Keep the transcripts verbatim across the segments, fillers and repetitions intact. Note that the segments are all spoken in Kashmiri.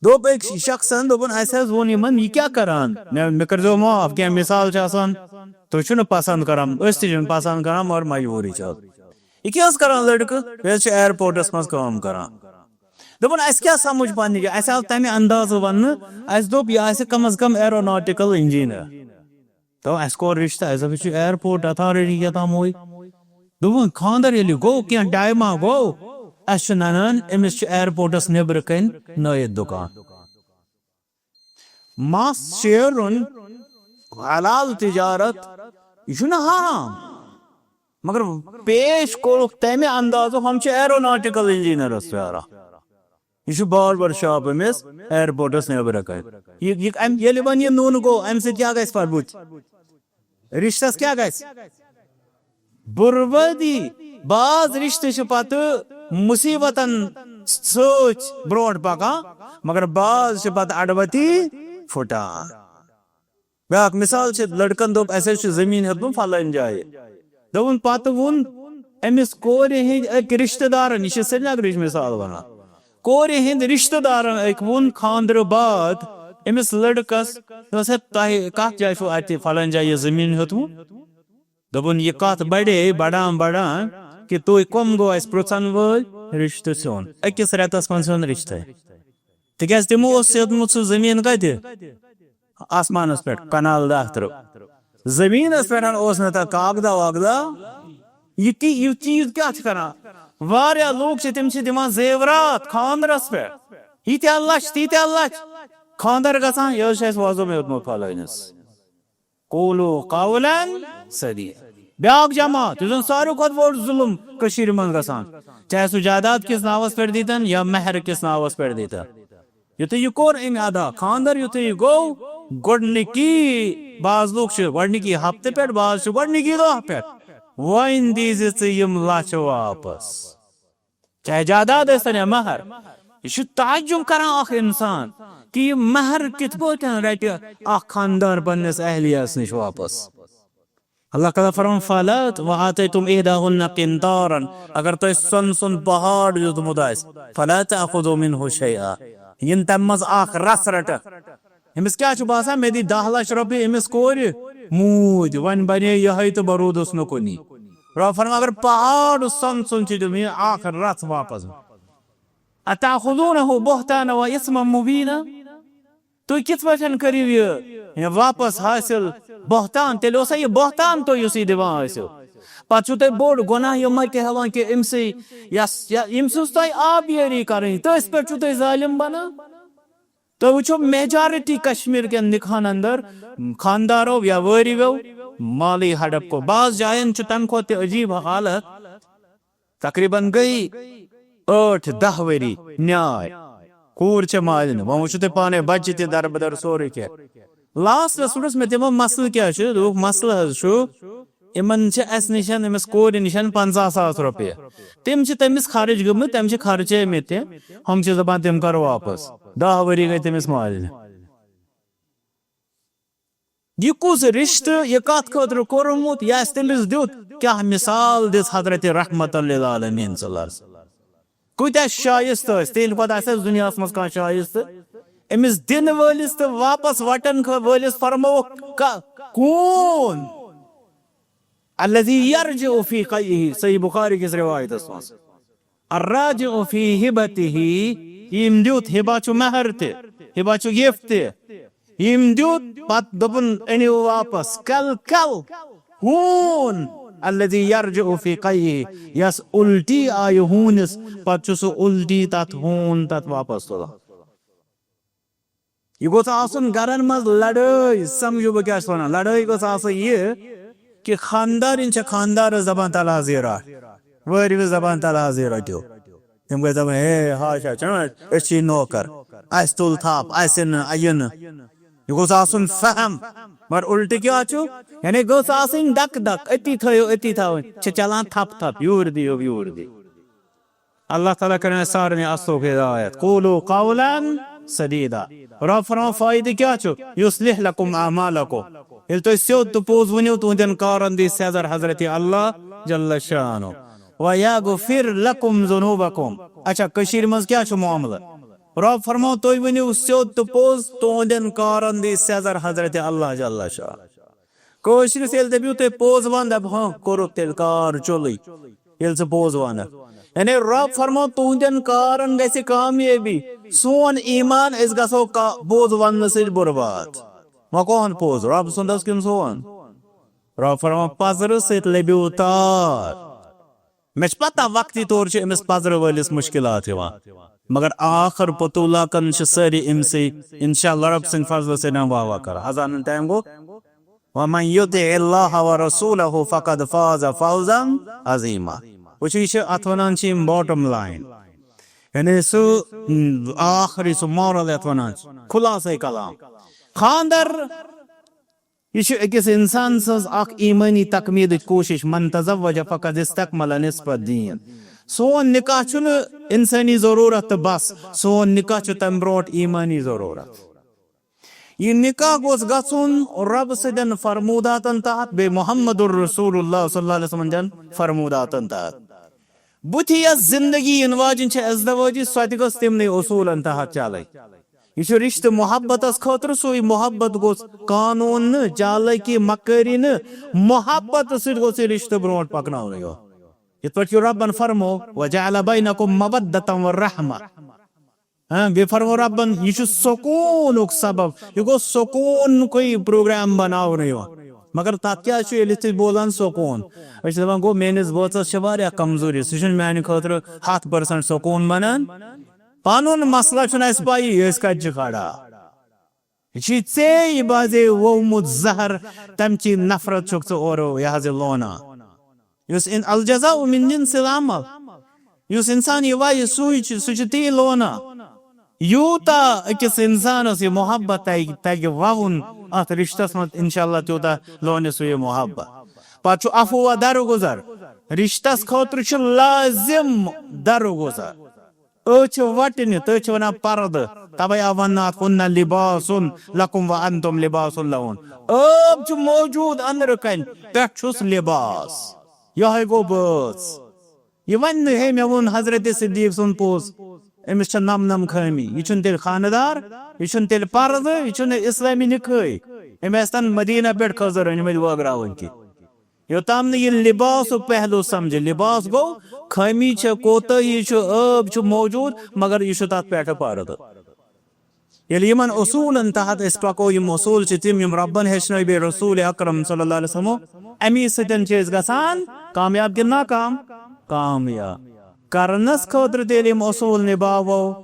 دوٚپ أکۍ شخصن، دوٚپُن، "اَسہِ حظ ووٚن یِمن، یہِ کیٛاہ کران؟ مےٚ، مےٚ کٔرۍزیو معاف، کینٛہہ مثال چھِ آسان، تُہۍ چھِو نہٕ پسند کران، أسۍ تہِ چھِنہٕ پسند کران، مگر مجبوٗری چھِ آز۔ یہِ کیٛاہ حظ کران لڑکہٕ؟ یہِ حظ چھُ ایئرپورٹس منٛز کٲم کران۔" دوٚپُن، "اَسہِ کیٛاہ سمجھ پننہِ جایہِ؟ اَسہِ آو تمہِ اندازٕ وننہٕ، اَسہِ دوٚپ، یہِ آسہِ کم از کم aeronautical engineer۔" دوٚپُن، "اَسہِ کوٚر رشتہٕ، اَسہِ دوٚپ، یہِ چھُ ایئرپورٹ اتھارٹی کیٛاہ تام ہوے۔" دوٚپُن، "خانٛدر ییٚلہِ گوٚو، کینٛہہ ٹایما گوٚو، اَسہِ چھُ ننان، أمِس چھُ ایئرپورٹس نیٚبرٕ کنہِ نٲیِد دُکان۔" مَس شیرُن، حلال تجارت، یہِ چھُنہٕ حرام، مگر پیش کوٚرُکھ تمہِ اندازٕ، ہُم چھِ ایروناٹیکل انجینئرس پیاران۔ یہِ چھُ باربر شاپ أمِس ایئرپورٹس نیبرٕ کنہِ۔ یہِ، یہِ، امہِ، ییٚلہِ وۄنۍ یہِ نوٚن گوٚو، امہِ سۭتۍ کیٛاہ گژھِ پتہٕ بُتھِ؟ رشتس کیٛاہ گژھِ؟ بربٲدی۔ بعض رشتہٕ چھِ پتہٕ مصیبتن سۭتۍ برونٛٹھ پکان، مگر بعض چھِ پتہٕ اڑوتی پھُٹان۔ بیاکھ مثال چھِ، لڑکن دوٚپ، "اسہِ حظ چھُ زٔمیٖن ہیوٚتمُت فلٲنۍ جایہِ۔" دوٚپُن، پتہٕ ووٚن أمِس کورِ ہٕنٛدۍ أکۍ رشتہٕ دارن، یہِ چھِ سرینگرٕچ مثال ونان، کورِ ہٕنٛدۍ رشتہٕ دارن أکۍ ووٚن خانٛدرٕ بعد أمِس لڑکس، دوٚپُس، "ہے، تۄہہِ کتھ جایہِ چھُو اتہِ فلٲنۍ جایہِ یہِ زٔمیٖن ہیوٚتمُت؟" دوٚپُن، یہِ کتھ بڑے، بڑان بڑان، کہِ تُہۍ کم گوٚو اسہِ پرژھن وٲلۍ؟ رشتہٕ سیوٚن۔ أکِس رٮ۪تس منٛز سیوٚن رشتہٕ۔ تِکیازِ تِمو اوس ہیوٚتمُت سُہ زٔمیٖن کتہِ؟ آسمانس پٮ۪ٹھ، کنال دہ ترٕٛہ۔ زٔمیٖنس پٮ۪ٹھ اوس نہٕ تتھ کاغدہ واغدہ۔ یہِ تہِ، یہِ چیٖز کیٛاہ چھِ کران؟ واریاہ لوٗکھ چھِ، تِم چھِ دِوان زیورات خانٛدرس پٮ۪ٹھ۔ ییٖتیٛاہ لچھ، تیٖتیٛاہ لچھ۔ خانٛدر گژھان، یہِ حظ چھُ اسہِ وۄزُم ہیوٚتمُت فلٲنِس۔ قولوا قولا سدیدا۔ بیاکھ جماعت، یُس زن ساروی کھۄتہٕ بوٚڑ ظلم کٔشیٖرِ منٛز گژھان، چاہے سُہ جائیداد کِس ناوس پٮ۪ٹھ دیٖتن یا مہر کِس ناوس پٮ۪ٹھ دیٖتن۔ یُتھُے یہِ کوٚر أمۍ ادا خانٛدر، یُتھُے یہِ گوٚو، گۄڈٕنِکی، بعض لوٗکھ چھِ گۄڈٕنِکی ہفتہٕ پٮ۪ٹھ، بعض چھِ گۄڈٕنِکی دۄہ پٮ۪ٹھ، وۄنۍ دیٖزِ ژٕ یِم لچھ واپس۔ چاہے جائیداد ٲسۍتن یا مہر، یہِ چھُ تعجب کران اکھ انسان کہِ یہِ مہر کِتھ پٲٹھۍ رٹہِ اکھ خانٛدار پننِس اہلیس نِش واپس۔ اللہ تعالیٰ فرماوان، "فلا وآتیتم احداہن قنطارا"، اگر تۄہہِ سۄنہٕ سُنٛد پہاڑ دیُتمُت آسہِ، "فلا تأخذوا منه شيئا"، یِن تمہِ منٛز اکھ رژھ رٹکھ۔ أمِس کیٛاہ چھُ باسان، مےٚ دی دَہ لَچھ رۄپیہِ أمِس کورِ، موٗدۍ، وۄنۍ بنے یِہوٚے تہٕ بہٕ روٗدُس نہٕ کُنی۔ رۄب فرماوان، اگر پہاڑ سۄنہٕ سُنٛد چھُ دیُن، یہِ اکھ رژھ واپس۔ "أتأخذونه بهتانا وإثما مبينا"، تُہۍ کِتھ پٲٹھۍ کٔرِو یہِ، یہِ واپس حٲصِل؟ بہتان، تیٚلہِ اوسا یہِ بہتان تُہۍ یُس یہِ دِوان ٲسِو؟ پتہٕ چھُو تُہۍ بوٚڑ گۄناہ یہِ مَتہِ ہٮ۪وان کہِ أمۍ سٕے یَس، یا أمۍ سٕنٛز تۄہہِ آبیٲری کَرٕنۍ، تٔتھۍ پٮ۪ٹھ چھُو تُہۍ ظٲلِم بَنان۔ تُہۍ وٕچھِو، میجارٹی کشمیر کٮ۪ن نِکاحن اندر خاندارو یا وٲرِوو مالی ہڑپ کو۔ بعض جاین چھُ تَمہِ کھۄتہٕ تہِ عجیٖب حالت۔ تقریباً گٔے ٲٹھ دَہ ؤری نیاے۔ کوٗر چھےٚ مالِنہِ، وۄنۍ وٕچھِو تُہۍ پانے، بچہِ تہِ دربدر، سورُے کینٛہہ۔ لاسٹس ووٚنُس مےٚ تِمن، مسلہٕ کیٛاہ چھُ؟ دوٚپُکھ، مسلہٕ حظ چھُ، یِمن چھِ اسہِ نِشن، أمِس کورِ نِشن پنٛژاہ ساس رۄپیہِ۔ تِم چھِ تٔمِس خرٕچ گٔمٕتۍ، تٔمۍ چھِ خرچٲومٕتۍ تِم۔ ہُم چھِ دپان، تِم کرو واپس۔ دَہ ؤری گٔے تٔمِس مالِنہِ۔ یہِ کُس رشتہٕ، یہِ کتھ خٲطرٕ کوٚرمُت، یہِ آسہِ تٔمِس دیُت؟ کیٛاہ مثال دِژ حضرت رحمت للعالمین صلی اللہ علیہ وسلم؟ کۭتیٛاہ شایستہٕ ٲسۍ؟ تِہنٛدِ کھۄتہٕ آسہِ اَسہِ دُنیاہَس منٛز کانٛہہ شایستہٕ؟ أمِس دِنہٕ وٲلِس تہٕ واپس وٹن خٲ-، وٲلِس فرمووُکھ، "کا-، کون؟" الذي يرجع في قيئه، صحیح بخاری کِس رِوایتَس منٛز۔ الراجع في هبته، ییٚمۍ دیُت، ہبہ چھُ مہر تہِ، ہبہ چھُ گفٹ تہِ۔ ییٚمۍ دیُت، پتہٕ دوٚپُن، "أنِو واپس"، کل کل ہوٗن، الذي يرجع في قيئه، یس الٹی آیہِ ہوٗنِس، پتہٕ چھُ سُہ الٹی تتھ ہوٗن تتھ واپس تُلان۔ یہِ گوٚژھ آسُن گرن منٛز لڑٲے، سمجھو بہٕ کیٛاہ چھُس ونان، لڑٲے گٔژھ آسٕنۍ یہِ کہِ خاندارِنۍ چھےٚ خاندارس دپان، "تلہٕ حظ یہِ رٹھ"، وٲرِوِس دپان، "تلہٕ حظ یہِ رٔٹِو"۔ تِم گٔے دپان، "ہے، ہاشا، چھُنہ أسۍ چھِ نوکر، اسہِ تُل تھپھ، اسہِ نہٕ، یہِ نہٕ۔" یہِ گوٚژھ آسُن فہم۔ مگر الٹہٕ کیٛاہ چھُ؟ یعنی گٔژھ آسٕنۍ دک دک، أتی تھٲیِو، أتی تھاوٕنۍ۔ چھِ چلان تھپھ تھپھ، یوٗرۍ دِیِو، یوٗرۍ دِیِو۔ اللہ تعالیٰ کٔرِنۍ اَسہِ سارنٕے اَصلُک ہدایت۔ قولوا قولا سدیدا۔ رب فرماوان، فٲیدٕ کیٛاہ چھُ؟ یصلح لکم اعمالکم۔ ییٚلہِ تُہۍ سیوٚد تہٕ پوٚز ؤنِو، تُہنٛدٮ۪ن کارن دی سیزر حضرت اللہ جل شانہ۔ ویغفر لکم ذنوبکم۔ اچھا، کٔشیٖرِ منٛز کیٛاہ چھُ معاملہٕ؟ رب فرماو، تُہۍ ؤنِو سیوٚد تہٕ پوٚز، تُہنٛدٮ۪ن کارن دی سٮ۪زر حضرت اللہ جل شاہ۔ کٲشرِس ییٚلہِ دٔپِو تُہۍ پوٚز وَن، دَپہِ، ہاں، کوٚرُکھ تیٚلہِ کار چوٚلُے، ییٚلہِ ژٕ پوٚز وَنَکھ۔ یعنی رب فرماو، تُہنٛدٮ۪ن کارن گژھِ کامیٲبی۔ سون ایمان، أسۍ گژھو کا-، پوٚز وَننہٕ سۭتۍ برباد۔ وۄنۍ کون پوٚز، رب سُنٛد ہا کِنہٕ سون؟ رب فرماو، پزرٕ سۭتۍ لٔبِو تار۔ مےٚ چھِ پتہ، وقتی طور چھِ أمِس پزرٕ وٲلِس مُشکِلات یِوان، مگر ٲخٕر پتوٗ لاکن چھِ سٲری أمسٕے، انشاءاللہ رب سٕنٛدِ فضلہٕ سۭتۍ واہ واہ کران۔ اذانُن ٹایم گوٚو۔ ومن یطع اللہ ورسولہ فقد فاز فوزا عظیما۔ وٕچھِو، یہِ چھِ، اتھ ونان چھِ یِم باٹم لاین، یعنی سُہ، م، ٲخری سُہ مارل یتھ ونان چھِ، خلاصے کلام۔ خاندر، یہِ چھُ أکِس انسان سٕنٛز اکھ ایمٲنی تکمیلٕچ کوٗشش، من تزوج فقد استکمل نصف الدین۔ سون نکاح چھُنہٕ انسٲنی ضروٗرت تہٕ بس، سون نکاح چھُ تمہِ برونٛٹھ ایمٲنی ضروٗرت۔ یہِ نکاح گوٚژھ گژھُن رب سٕنٛدٮ۪ن فرموداتن تحت، بیٚیہِ محمد رسول اللہ صلی اللہ علیہ وسلم دٮ۪ن فرموداتن تحت۔ بُتھِ یۄس زندگی یِنہٕ واجِنۍ چھِ ازدواجی، سۄ تہِ گٔژھ تِمنٕے اصوٗلن تحت چلٕنۍ۔ یہِ چھُ رشتہٕ محبتس خٲطرٕ، سُے محبت گوٚژھ قانوٗن نہٕ، چالٲکی مکٲری نہٕ، محبت سۭتۍ گوٚژھ یہِ رشتہٕ برونٛٹھ پکناونہٕ یُن۔ یِتھ پٲٹھۍ یہِ ربن فرمو، وجعل بینکم مودۃ ورحمہ۔ ہاں، بیٚیہِ فرمو ربن، یہِ چھُ سکوٗنُک سبب۔ یہِ گوٚو سکوٗنکُے پروگرام بناونہٕ یِوان۔ مگر تتھ کیٛاہ چھُ، ییٚلہِ أسۍ بوزان سکوٗن، أسۍ چھِ دپان، گوٚو میٲنِس بٲژس چھِ واریاہ کمزوری، سُہ چھُنہٕ میانہِ خٲطرٕ ہتھ پٔرسنٹ سکوٗن بنان۔ پنُن مسلہٕ چھُنہٕ اَسہِ پَیی، أسۍ کتہِ چھِ کھڑا۔ یہِ چھُے ژےٚ، یہِ بازے وومُت زہر، تمچی نفرت چھُکھ ژٕ اورٕ یہِ حظ یہِ لونان۔ یُس ان-، الجزاء من جنس العمل۔ یُس انسان یہِ وایہِ، سُے چھُ، سُہ چھُ تی لونان۔ یوٗتاہ أکِس انسانس یہِ محبت تگہِ، تگہِ ووُن اتھ رشتس منٛز، انشاءاللہ تیوٗتاہ لونہِ سُہ یہِ محبت۔ پتہٕ چھُ عفو و درگزر، رشتس خٲطرٕ چھُ لازم درگزر۔ أچھ وٹنہِ، تٔتھۍ چھِ ونان پردٕ۔ توے آو وننہٕ اتھ، ہن لباس لکم و انتم لباس لہن۔ عٲب چھُ موجود أنٛدرٕ کنہِ، پٮ۪ٹھ چھُس لباس۔ یہے گوٚو بٲژ۔ یہِ ونہِ نہٕ، ہے، مےٚ ووٚن حضرت صدیق سُنٛد پوٚز، أمِس چھےٚ نم نم خٲمی، یہِ چھُنہٕ تیٚلہِ خانہٕ دار، یہِ چھُنہٕ تیٚلہِ پردٕ، یہِ چھُنہٕ اسلٲمی نِکھٲے۔ أمۍ آسہِ تن مدینہ پٮ۪ٹھ کھٔزٕر أنۍ مٕتۍ وٲگراوٕنۍ کِتھ۔ یوٚتام نہٕ یہِ لباسُک پہلو سمجھِ، لباس گوٚو خٲمی چھےٚ، کوتٲہی چھُ، عٲب چھُ موجود، مگر یہِ چھُ تتھ پٮ۪ٹھٕ پردٕ۔ ییٚلہِ یِمن اصوٗلن تحت أسۍ پکو، یِم اصوٗل چھِ تِم، یِم ربن ہیٚچھنٲوۍ بیٚیہِ رسول اکرم صلی اللہ علیہ وسلمو، امی سۭتۍ چھِ أسۍ گژھان کامیاب کِنہٕ ناکام؟ کامیاب۔ کرنس خٲطرٕ تیٚلہِ یِم اصوٗل نباوو،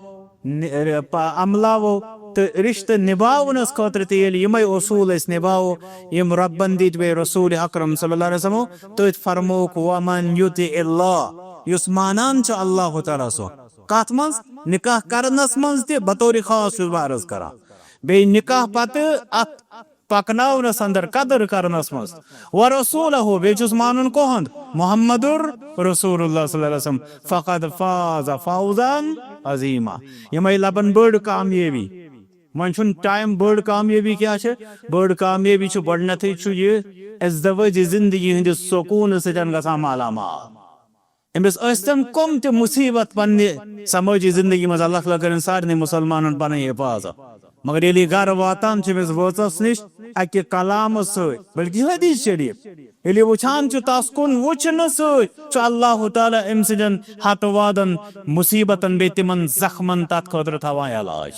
نِ-، ر-، پ-، عملاوو تہٕ رشتہٕ نباونس خٲطرٕ تہِ ییٚلہِ یِمے اصوٗل أسۍ نباوو، یِم ربن دِتۍ بیٚیہِ رسول اکرم صلی اللہ علیہ وسلمو، تٔتھۍ فرمووُکھ، ومن یطع اللہ، یُس مانان چھُ اللہ تعالیٰ سُنٛد۔ کتھ منٛز؟ نکاح کرنس منٛز تہِ، بطور خاص چھُس بہٕ عرض کران۔ بیٚیہِ نکاح پتہٕ اتھ پکناونس اندر، قدر کرنس منٛز۔ ورسولہ، بیٚیہِ چھُس مانُن کُہُنٛد؟ محمد رسول اللہ صلی اللہ علیہ وسلم۔ فقد فاز فوزا عظیما۔ یِمے لبن بٔڑ کامیٲبی۔ وۄنۍ چھُنہٕ ٹایم، بٔڑ کامیٲبی کیٛاہ چھِ؟ بٔڑ کامیٲبی چھُ گۄڈٕنیتھٕے چھُ یہِ ازدواجی زندگی ہٕنٛدِس سکوٗنہٕ سۭتۍ گژھان مالا مال۔ أمِس ٲسۍتن کۄم تہِ مُصیبت پننہِ سمٲجی زندگی منٛز، اللہ تعالیٰ کٔرِن سارنٕے مُسلمانن پنٕنۍ حفاظت۔ مگر ییٚلہِ یہِ گرٕ واتان چھُ أمِس وٲژس نِش، اکہِ کلامہٕ سۭتۍ، بلکہِ حدیث شریف، ییٚلہِ یہِ وٕچھان چھُ، تس کُن وٕچھنہٕ سۭتۍ چھُ اللہ تعالیٰ أمۍ سٕنٛدٮ۪ن ہتہٕ وادن، مُصیبتن، بیٚیہِ تِمن زخمن تتھ خٲطرٕ تھاوان علاج۔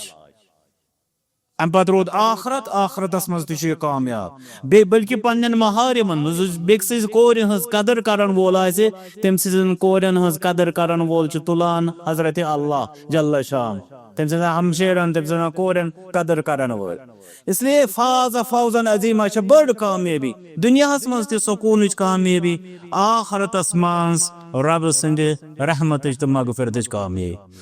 امہِ پتہٕ روٗد آخرت، آخرتس منٛز تہِ چھُ یہِ کامیاب۔ بیٚیہِ بلکہِ پننٮ۪ن محارمن منٛز، یُس بیٚکہِ سٕنٛزِ کورِ ہٕنٛز قدر کرن وول آسہِ، تٔمۍ سٕنٛزن کورٮ۪ن ہٕنٛز قدر کرن وول چھُ تُلان حضرت اللہ جل شان۔ تٔمۍ سٕنٛزن ہمشیرن، تٔمۍ سٕنٛزن کورٮ۪ن قدر کرن وٲلۍ۔ اس لیے فاز فوزا عظیما چھےٚ بٔڑ کامیٲبی، دُنیاہس منٛز تہِ سکوٗنٕچ کامیٲبی، آخرتس منٛز رب سٕنٛدِ رحمتٕچ تہٕ مغفرتٕچ کامیٲبی۔